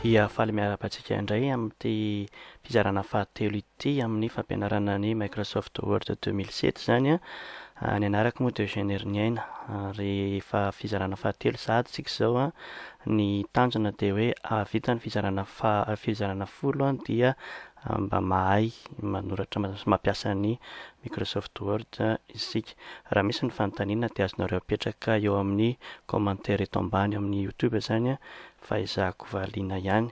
Ia, faly miarahaba antsika indray amin'ity fizarana fahatelo ity amin'ny fampianarana ny Microsoft Word 2007 izany an. Ny anarako moa dia Eugène Heriniaina ary efa fizarana fahatelo sahady isika izao an. Ny tanjona dia hoe hahavita ny fizarana faha fizarana 10 an dia mba mahay manoratra sy mampiasa ny Microsoft Word isika. Raha misy ny fanontaniana dia azonareo apetraka eo amin'ny commentaire eto ambany amin'ny YouTube izany fa ezahako valiana ihany.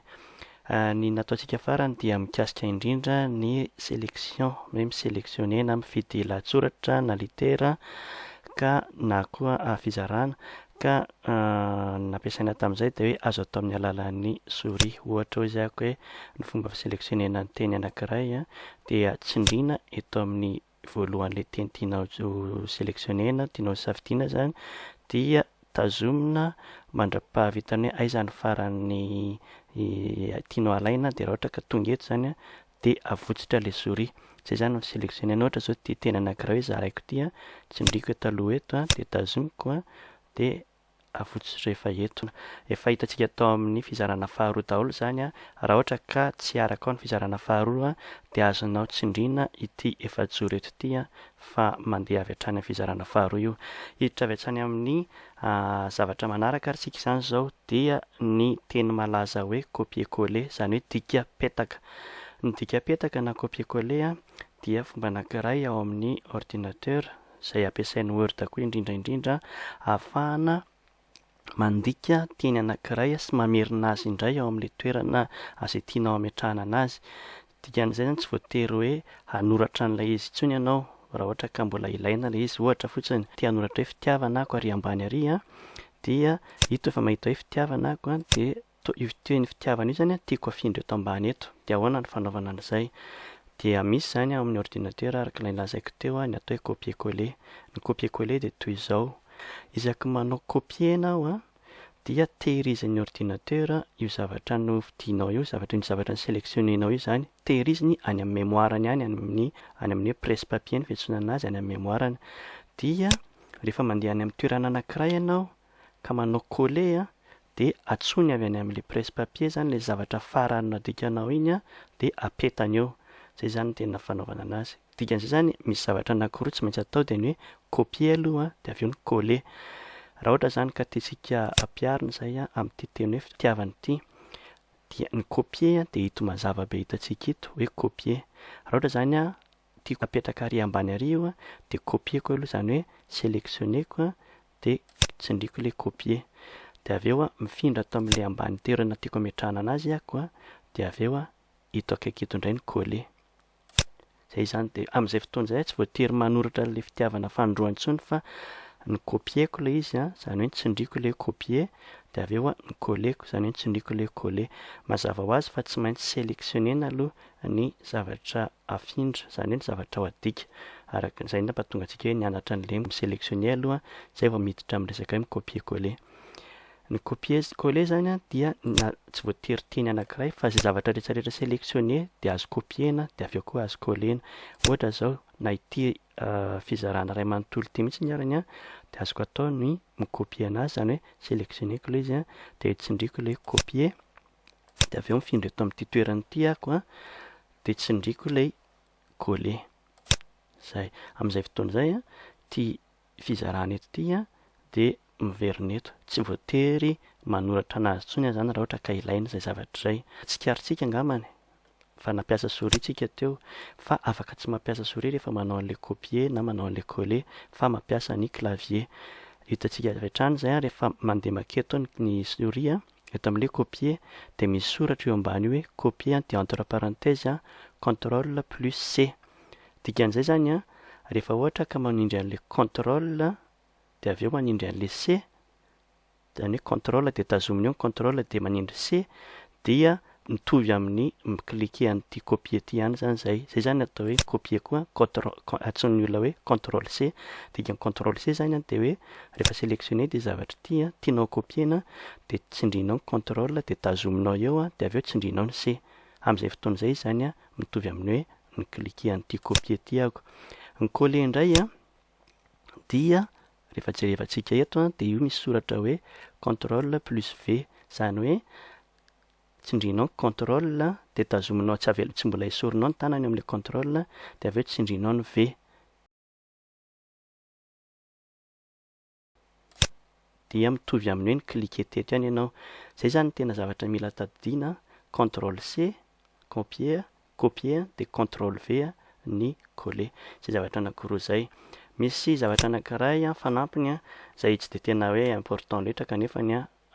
Ny nataontsika farany dia mikasika indrindra ny sélection, hoe mi-sélectionner na mifidy lahatsoratra na litera ka na koa fizarana ka nampiasaina tamin'izay dia hoe azo atao amin'ny alalan'ny souris. Ohatra hoy izy ako hoe ny fomba fi-sélectionner-na ny teny anankiray dia tsindriana eto amin'ny voalohan'ilay teny tianao ho sélectionner-na, tianao ho safidiana izany dia tazomina mandra-pahavitan'ny hoe aiza ny faran'ny tianao alaina dia raha ohatra ka tonga eto izany dia avotsitra ilay souris. Izay izany no fi-sélectionner-na. Ohatra izao ity teny anankiray hoe zaraiko ity an, tsindriako eto aloha eto an, dia tazomiko an, dia avotsitra efa eto. Efa hitantsika tao amin'ny fizarana faharoa daholo izany an. Raha ohatra ka tsy arakao ny fizarana faharoa dia azonao tsindriana ity efajoro eto ity an, fa mandeha avy hatrany amin'ny fizarana faharoa io. Hiditra avy hatrany amin'ny zavatra manaraka ary isika izany izao dia ny teny malaza hoe copier coller, izany hoe dika petaka. Ny dika petaka na copier coller dia fomba anankiray ao amin'ny ordinateur izay ampiasain'ny Word koa indrindra indrindra ahafahana mandika teny anankiray sy mamerina azy indray ao amin'ilay toerana izay tianao hametrahana anazy. Dikan'izay izany tsy voatery hoe hanoratra an'ilay izy intsony ianao raha ohatra ka mbola ilaina ilay izy. Ohatra fotsiny, te hanoratra hoe fitiavana ako ary ambany ary an, dia ito efa mahita hoe fitiavana ako an, dia io teny fitiavana io izany an tiako afindra eto ambany eto. Dia ahoana ny fanaovana an'izay? Dia misy izany ao amin'ny ordinateur araka ilay nolazaiko teo ny atao hoe copier coller. Ny copier coller dia toy izao. Isaky manao copier ianao an, dia tehirizin'ny ordinateur io zavatra nofidianao io, zavatra io zavatra ni-selectionner-nao io izany, tehiriziny any amin'ny mémoire-ny any, any amin'ny any amin'ny hoe presse papier ny fiantsoana anazy, any amin'ny mémoire-ny. Dia rehefa mandeha any amin'ny toerana anankiray ianao ka manao coller an, dia antsoiny avy any amin'ilay presse papier izany ilay zavatra farany nadikanao iny an, dia apetany eo. Izay izany no tena fanaovana anazy. Dikan'izay izany misy zavatra anankiroa tsy maintsy atao dia ny hoe copier aloha dia avy eo ny coller. Raha ohatra izany ka tiantsika ampiharina izay an amin'ity teny hoe fitiavana ity dia ny copier dia ito mazava be hitantsika ito hoe copier. Raha ohatra izany an tiako apetraka ary ambany ary io an dia copier-ko aloha izany hoe selectionner-ko an dia tsindriako ilay copier. Dia avy eo an mifindra ato amin'ilay ambany toerana tiako ametrahana anazy ako an, dia avy eo an ito akaiky ito indray ny coller. Izay izany dia amin'izay fotoana izay tsy voatery manoratra an'ilay fitiavana fanindroany intsony fa ny copier-ko ilay izy an, izany hoe tsindriako ilay copier dia avy eo an ny coller-ko, izany hoe tsindriako ilay coller. Mazava ho azy fa tsy maintsy selectionner-na aloha ny zavatra afindra, izany hoe ny zavatra ao adika. Araka izay no nampahatonga antsika hoe nianatra an'ilay mi-selectionner aloha izay vao miditra amin'ny resaka hoe mi-copier coller. Ny copier coller izany an dia na tsy voatery teny anankiray fa izay zavatra rehetra rehetra selectionner dia azo copier-na dia avy eo koa azo coller-na. Ohatra izao na ity fizarana iray manontolo ity mihitsy arany an dia azoko atao ny mi-copier anazy, izany hoe selectionner-ko ilay izy an dia tsindriako ilay copier dia avy eo mifindra eto amin'ity toerana ity ako an dia tsindriako ilay coller. Izay. Amin'izay fotoana izay an, ity fizarana eto ity an dia miverina eto. Tsy voatery manoratra anazy intsony aho izany raha ohatra ka ilaina izay zavatra izay. Tsikaritsika angambany fa nampiasa souris tsika teo fa afaka tsy mampiasa souris rehefa manao an'ilay copier na manao an'ilay coller fa mampiasa ny clavier. Hitantsika avy hatrany izay an rehefa mandeha maketo ny souris an, eto amin'ilay copier dia misy soratra eo ambany io hoe copier dia entre parenthèse an contrôle plus C. Dikan'izay izany an rehefa ohatra ka manindry an'ilay contrôle dia avy eo manindry an'ilay C, izany hoe contrôle dia tazomina eo ny contrôle dia manindry C dia mitovy amin'ny mi-cliquer an'ity copier ity ihany izany izay. Izay izany no atao hoe copier koa, antsoin'ny olona hoe contrôle C. Dikan'ny contrôle C izany an dia hoe rehefa selectionner ity zavatra ity an, tianao copier-na dia tsindrinao ny contrôle dia tazominao eo an, dia avy eo tsindrinao ny C. Amin'izay fotoana izay izany an mitovy amin'ny hoe mi-cliquer an'ity copier ity aho. Ny coller indray an dia rehefa jerevantsika eto an dia io misy soratra hoe contrôle plus V, izany hoe Tsindrinao ny contrôle dia tazominao tsy avela tsy mbola esorinao ny tanana eo amin'ilay contrôle dia avy eo tsindrinao ny V. Dia mitovy amin'ny hoe ni-cliquer teto ihany ianao. Izay izany no tena zavatra mila tadidiana, contrôle C, copier, copier dia contrôle V ny coller. Izay zavatra anankiroa izay. Misy zavatra anankiray fanampiny izay tsy dia tena hoe important loatra kanefa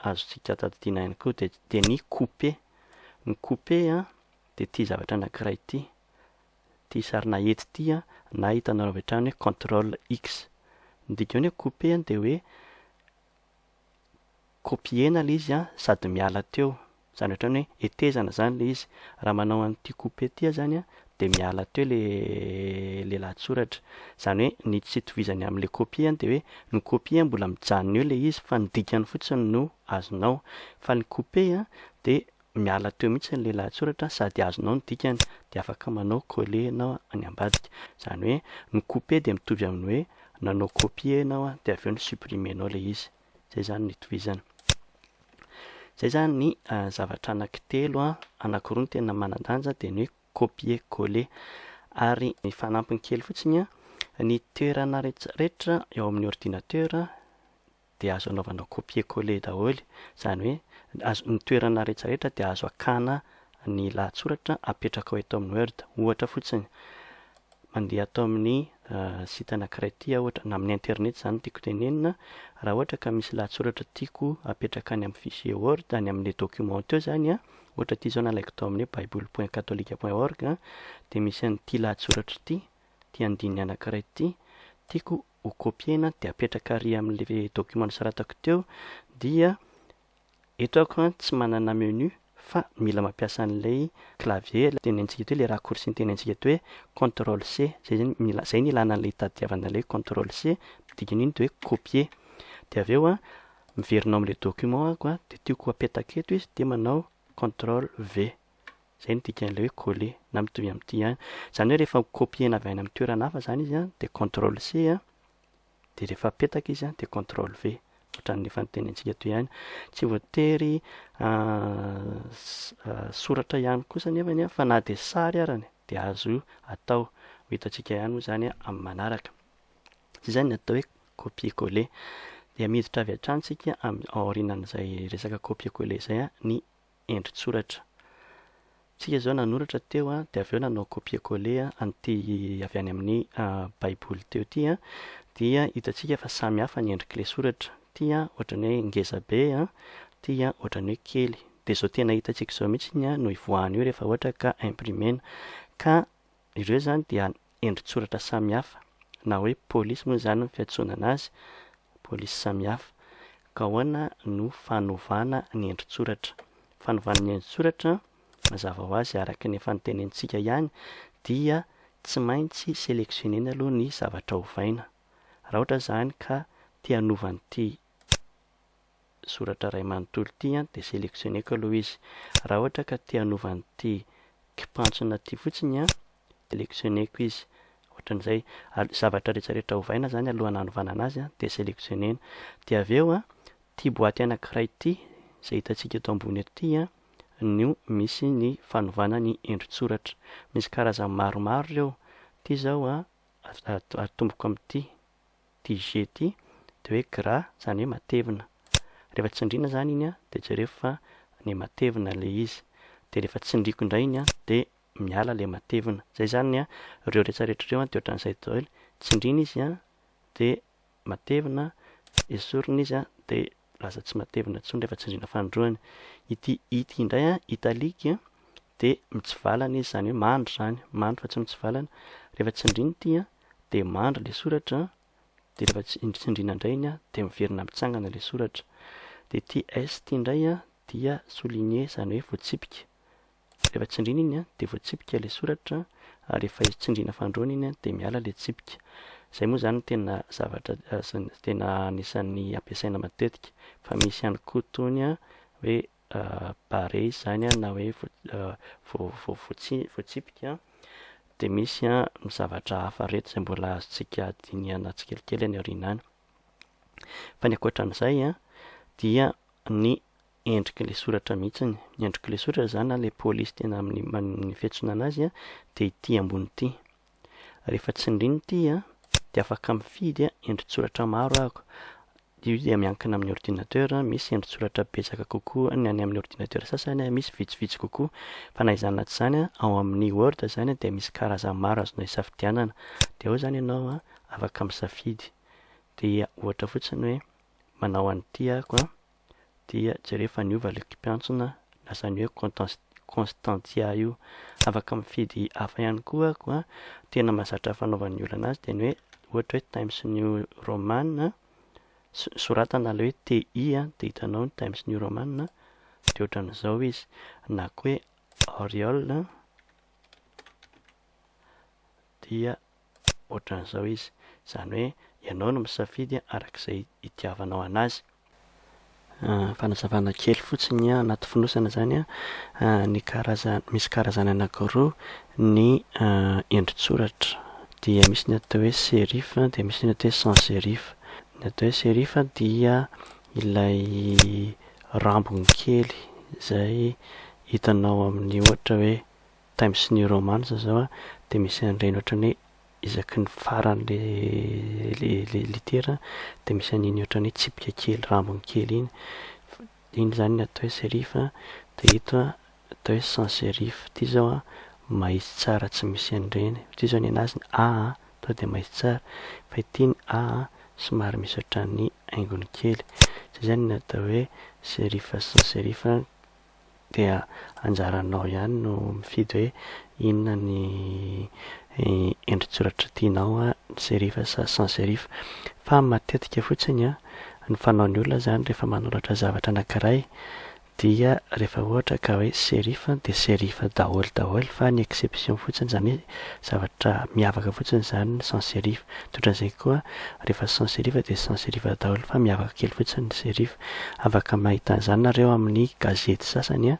azontsika tadidiana ihany koa dia dia ny couper. Ny couper dia ity zavatra anankiray ity. Ity sarina hety ity na hitanareo avy hatrany hoe contrôle X. Ny dikan'ny hoe couper dia hoe copier-na ilay izy sady miala teo. Izany ohatran'ny hoe hetezana izany ilay izy. Raha manao an'ity couper ity aho izany dia miala teo ilay ilay lahatsoratra. Izany hoe ny tsy itovizany amin'ilay copier dia hoe ny copier mbola mijanona eo ilay izy fa ny dikany fotsiny no azonao. Fa ny couper dia miala teo mihitsy ilay lahatsoratra sady azonao ny dikany dia afaka manao coller ianao any ambadika. Izany hoe ny couper dia mitovy amin'ny hoe nanao copier ianao dia avy eo ni-supprimer-nao ilay izy. Izay izany no itovizany. Izay izany ny zavatra anankitelo, anankiroa no tena manan-danja dia ny hoe copier coller. Ary ny fanampiny kely fotsiny, ny toerana rehetra eo amin'ny ordinateur dia azo anaovana copier coller daholo. Izany hoe azo ny toerana rehetra rehetra dia azo akana ny lahatsoratra apetraka ao eto amin'ny Word. Ohatra fotsiny, mandeha ato amin'ny site anankiray ity aho ohatra, na amin'ny internet izany no tiako tenenina, raha ohatra ka misy lahatsoratra tiako apetraka any amin'ny fichier Word, any amin'ilay document teo izany an, ohatra ity izao nalaiko tao amin'ny hoe baiboly point katolika point org dia misy an'ity lahatsoratra ity, ity andininy anankiray ity, tiako ho copier-na dia apetraka ary amin'ilay document nosoratako teo dia eto aho an tsy manana menu fa mila mampiasa an'ilay clavier tenenintsika teo ilay raccourci notenenintsika teo hoe contrôle C zay zany mila zay ny ilana an'ilay itadiavana ilay contrôle C dikan'iny dia hoe copier dia avy eo an miverina ao amin'ilay document aho an dia tiako apetaka eto izy dia manao contrôle V Izay no dikan'ilay hoe coller na mitovy amin'ity ihany. Izany hoe rehefa copier-na avy any amin'ny toerana hafa izany izy an, dia contrôle C an, dia rehefa apetaka izy an, dia contrôle V. Ohatran'ny efa notenenintsika teo ihany. Tsy voatery soratra ihany kosa nefany an, fa na dia sary arany dia azo atao. Ho hitantsika ihany moa izany amin'ny manaraka. Izay izany ny atao hoe copier coller. Dia miditra avy hatrany isika aorianan'izay resaka copier coller izay an, ny endri-tsoratra. Tsika izao nanoratra teo dia avy eo nanao copier coller an'ity avy any amin'ny baiboly teo ity dia hitantsika fa samy hafa ny endrik'ilay soratra. Ity ohatran'ny hoe ngeza be, ity ohatran'ny hoe kely. Dia izao tena hitantsika izao mihitsy no ivoahan'io rehefa ohatra ka imprimer-na. Ka ireo izany dia endri-tsoratra samy hafa na hoe polisy moa izany ny fiantsoana anazy, polisy samy hafa. Ka ahoana no fanovana ny endri-tsoratra? Fanovana ny endri-tsoratra, mazava ho azy araka ny efa notenenintsika ihany dia tsy maintsy selectionner-na aloha ny zavatra ovaina. Raha ohatra izany ka te hanova an'ity soratra iray manontolo ity dia selectionner-ko aloha izy. Raha ohatra ka te hanova an'ity kipantsona ity fotsiny selectionner-ko izy. Ohatran'izay. Ary zavatra rehetra rehetra ovaina izany alohan'ny hanovana anazy dia selectionner-na. Dia avy eo ity boaty anankiray ity izay hitantsika eto ambony eto ity no misy ny fanovana ny endri-tsoratra. Misy karazany maromaro ireo. Ity izao atomboko amin'ity. ity G ity dia hoe gras izany hoe matevina. Rehefa tsindriana izany iny dia jereo fa ny matevina ilay izy. Dia rehefa tsindriako indray iny dia miala ilay matevina. Izay izany ireo rehetra rehetra ireo dia ohatran'izay daholo. Tsindriana izy dia matevina, esorina izy dia lasa tsy matevina intsony rehefa tsindriana fanindroany. Ity I ity indray italique dia mitsivalana izy izany hoe mandry izany, mandry fa tsy mitsivalana. Rehefa tsindriana ity dia mandry ilay soratra, dia rehefa tsindriana indray iny dia miverina mitsangana ilay soratra. Dia ity S ity indray dia souligné izany hoe voatsipika. Rehefa tsindriana iny dia voatsipika ilay soratra ary rehefa tsindriana fanindroany iny dia miala ilay tsipika. Izay moa izany no tena zavatra tena anisan'ny ampiasaina matetika fa misy ihany koa tony hoe barré izany na hoe voatsipika dia misy ny zavatra hafa reto izay mbola azontsika dinihana tsikelikely any aoriana any. Fa ny ankoatran'izay dia ny. endrik'ilay soratra mihitsiny. Ny endrik'ilay soratra izany na ilay police tena amin'ny amin'ny fiantsoana anazy an, dia ity ambony ity. Rehefa tsindrina ity an, dia afaka mifidy endri-tsoratra maro ahako. Io dia miankina amin'ny ordinateur, misy endri-tsoratra betsaka kokoa ny any amin'ny ordinateur sasany, misy vitsivitsy kokoa. Fa na izany na tsy izany an, ao amin'ny Word izany dia misy karazany maro azonao isafidianana. Dia ao izany ianao an, afaka misafidy. Dia ohatra fotsiny hoe manao an'ity ahako an, dia jereo fa niova ilay mpiantsona, lasa ny hoe Constantia io. Afaka mifidy hafa ihany koa ahako an, tena mahazatra fanaovan'ny olona anazy dia ny hoe ohatra hoe Times New Roman, soratana ilay hoe TI an, dia hitanao ny Times New Roman, dia ohatran'izao izy. Na koa hoe Arial an, dia ohatran'izao izy. Izany hoe ianao no misafidy arak'izay itiavanao anazy. Fanazavana kely fotsiny anaty fonosana izany an, ny karazana, misy karazany anankiroa ny endri-tsoratra. Dia misy ny atao hoe serif dia misy ny atao hoe sans serif. Ny atao hoe serif dia ilay rambony kely izay hitanao amin'ny ohatra hoe Times New Roman izao dia misy an'ireny ohatran'ny hoe isaky ny faran'le le le litera dia misy an'iny ohatran'ny hoe tsipika kely rambony kely iny, iny izany ny atao hoe serif dia ito an atao hoe sans serif, ity izao an mahitsy tsara tsy misy an'ireny, ity izao ny an'azy ny A an tonga dia mahitsy tsara fa ity ny A an somary misy ohatran'ny haingony kely, izay izany ny atao hoe serif sy sans serif. Dia anjaranao ihany no mifidy hoe inona ny endri-tsoratra tianao, serif sa sans serif. Fa matetika fotsiny an, ny fanaon'ny olona izany rehefa manoratra zavatra anankiray dia rehefa ohatra ka hoe serif dia serif daholo daholo fa ny exception fotsiny izany hoe zavatra miavaka fotsiny izany ny sans serif. Dia ohatran'izay koa rehefa sans serif dia sans serif daholo fa miavaka kely fotsiny ny serif. Afaka mahita an'izany nareo amin'ny gazety sasany an,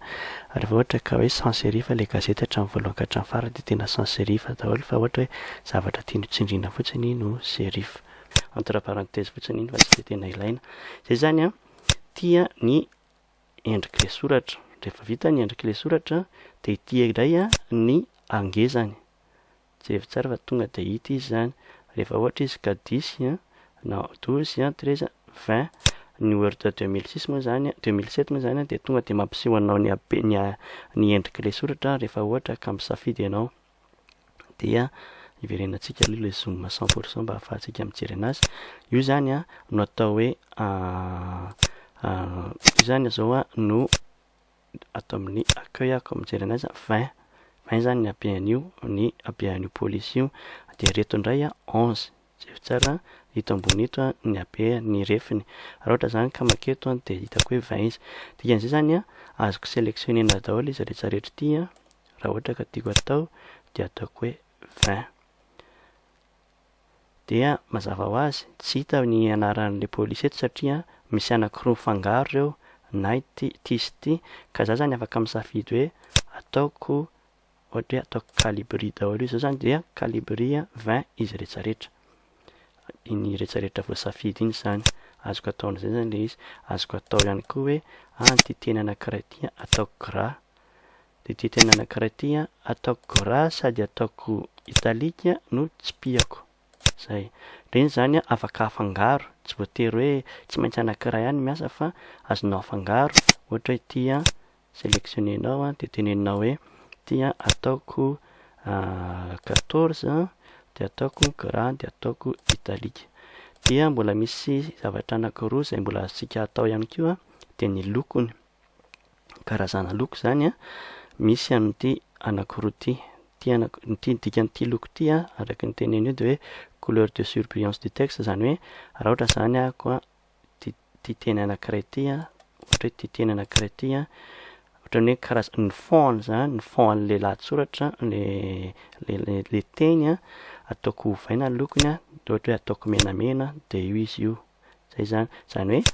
rehefa ohatra ka hoe sans serif ilay gazety hatramin'ny voalohany ka hatramin'ny farany dia tena sans serif daholo fa ohatra hoe zavatra tiany ho tsindriana fotsiny no serif. Entre parenthèse fotsiny iny fa tsy dia tena ilaina. Izay izany an, tia ny endrik'ilay soratra. Rehefa vita ny endrik'ilay soratra dia ity indray an ny hangezany. Jereo tsara fa tonga dia hita izy izany. Rehefa ohatra izy ka dix na douze, treize, vingt, ny Word 2006 moa izany, 2007 moa izany dia tonga dia mampiseho anao ny habe, ny ny endrik'ilay soratra rehefa ohatra ka misafidy ianao. Dia hiverenantsika aloha ilay zoom 100% mba ahafahantsika mijery anazy. Io izany no atao hoe io izany izao no ato amin'ny accueil ako mijery anazy a, 20, 20 zany ny habean'io, ny habean'io police io, dia ireto indray a 11, jereo tsara ito ambony ito a ny habea, ny refiny, raha ohatra zany ka maketo a dia hitako hoe 20 izy, dikan'izay zany a azoko selectionner-na daholo izy rehetra rehetra ity a, raha ohatra ka tiako atao dia ataoko hoe 20. Dia mazava ho azy, tsy hita ny anaran'ilay polisy eto satria misy anankiroa mifangaro ireo, na ity ity sy ity, ka za zany afaka misafidy hoe ataoko ohatra hoe ataoko Calibri daholo izy zao zany dia Calibri 20 izy retraretra, iny retraretra voasafidy iny zany, azoko atao an'izay zany ilay izy, azoko atao ihany koa hoe ah ity teny anankiray ity ataoko gras, Dia ity teny anankiray ity an, ataoko gras sady ataoko italique no tsipihako. Zay. Ireny izany an, afaka afangaro, tsy voatery hoe tsy maintsy anankiray ihany miasa fa azonao afangaro, ohatra hoe ity an, selectionner-nao an, dia teneninao hoe ity an ataoko 14 dia ataoko gras dia ataoko italique. Dia mbola misy zavatra anankiroa izay mbola azontsika atao ihany koa dia ny lokony. Karazana loko izany an, misy an'ity anankiroa ity, ity anak- ity ny dikan'ity loko ity an, araka ny teneno eo dia hoe couleur de surbrillance du texte, izany hoe raha ohatra izany ahako an, ity ity teny anankiray ity an, ohatra hoe ity teny anankiray ity an, ohatran'ny hoe karaz- ny fond-ny izany, ny fond an'ilay lahatsoratra, le le le le teny an, ataoko ovaina ny lokony an, dia ohatra hoe ataoko menamena dia io izy io, zay izany, izany hoe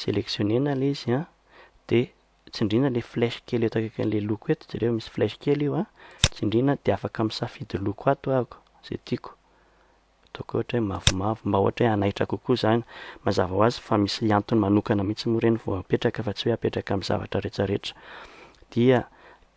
selectionner-na ilay izy an, dia tsindriana ilay flèche kely eto akaikin'ilay loko eto, jereo misy flèche kely io an, tsindriana dia afaka misafidy loko ato aho, izay tiako, ataoko. Ataoko ohatra hoe mavomavo, mba ohatra hoe hanaitra kokoa izany. Mazava ho azy fa misy antony manokana mihitsy moa ireny vao apetraka fa tsy hoe apetraka amin'ny zavatra rehetrarehetra. Dia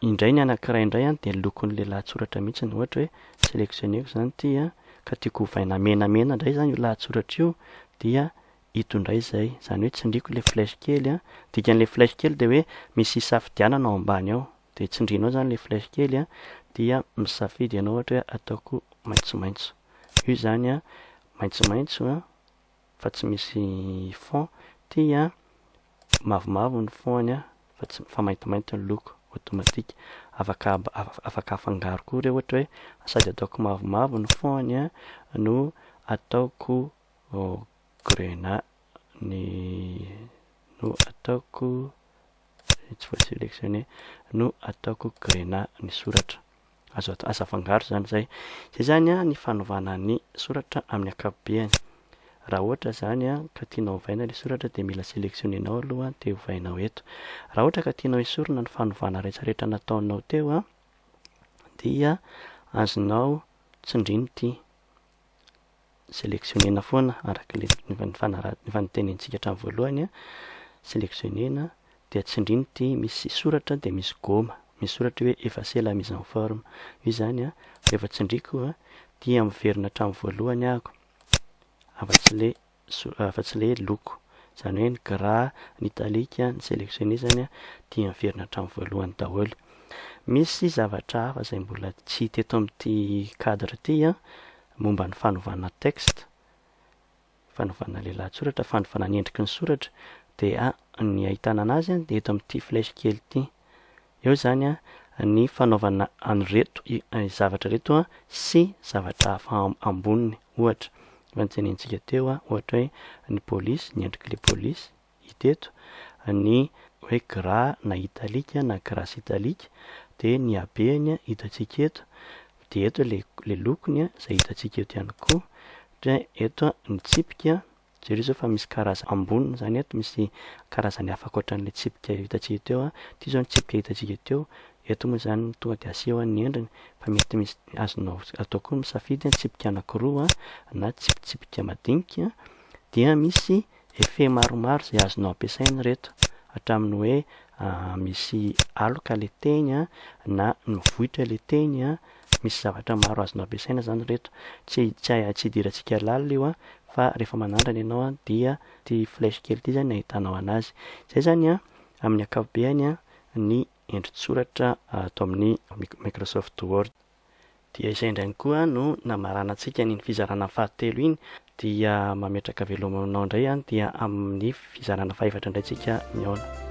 indray ny anankiray indray an, dia ny lokon'ilay lahatsoratra mihitsy. Ohatra hoe sélectionner-ko izany ity an, ka tiako hovaina menamena indray izany io lahatsoratra io, dia ito indray izay. Izany hoe tsindriako ilay flèche kely an, dikan'ilay flèche kely dia hoe misy isafidianana ao ambany ao. Dia tsindrianao izany ilay flèche kely an, dia misafidy ianao ohatra hoe ataoko maitsomaitso. Io izany an, maitsomaitso an, fa tsy misy fond. Ity an, mavomavo ny fond-ny an, fa tsy fa maintimainty ny loko, automatique. Afaka afaka afangaro koa ireo ohatra hoe sady ataoko mavomavo ny fond-ny an, no ataoko grenat ny no ataoko tsy voa-selectionner no ataoko grenat ny soratra. Azo atao aza afangaro izany izay. Izay izany an ny fanovana ny soratra amin'ny ankapobeany. Raha ohatra izany an ka tianao ovaina ilay soratra dia mila selectionner-nao aloha dia ovainao eto. Raha ohatra ka tianao esorina ny fanovana rehetrarehetra nataonao teo an dia azonao tsindrina ity. Selectionner-na foana araka ilay efa notenenintsika hatramin'ny voalohany an, selectionner-na dia tsindrina ity misy soratra dia misy goma, misy soratra hoe effacer la mise en forme, io izany an rehefa tsindriko io an dia miverina hatramin'ny voalohany ahako afa-tsy ilay afa-tsy ilay loko, izany hoe ny gras, ny italique, ny selectionner izany an dia miverina hatramin'ny voalohany daholo. Misy zavatra hafa izay mbola tsy hita eto amin'ity cadre ity an, momba ny fanovana texte, fanovana ilay lahatsoratra, fanovana ny endriky ny soratra, dia ny ahitana anazy dia eto amin'ity flèche kely ity. Eo izany ny fanaovana an'ireto zavatra ireto sy zavatra hafa amboniny. Ohatra, efa nojerentsika teo, ohatra hoe ny polisy, ny endrik'ilay polisy hita eto, ny hoe gras na italique na gras sy italique, dia ny habeny hitantsika eto, dia eto ilay ilay lokony izay hitantsika eto ihany koa, ohatra hoe eto ny tsipika, jereo izao fa misy karazany amboniny izany eto, misy karazany hafa ankoatran'ilay tsipika hitantsika teo, ity izao ny tsipika hitantsika teo, eto moa izany tonga dia aseho ny endriny, fa mety misy azonao atao koa ny misafidy tsipika anankiroa na tsipitsipika madinika, dia misy Effet maromaro izay azonao ampiasaina ireto, hatramin'ny hoe misy aloka ilay teny na mivoitra ilay teny, misy zavatra maro azonao ampiasaina izany ireto. Tsy tsy tsy idirantsika lalina io fa rehefa manandrana ianao dia ity flèche kely ity izany no ahitanao anazy. Izay izany amin'ny ankapobeany ny endri-tsoratra ato amin'ny Microsoft Word. Dia izay indray koa no namaranantsika an'iny fizarana fahatelo iny, dia mametraka veloma aminao indray an, dia amin'ny fizarana fahefatra indray tsika mihaona.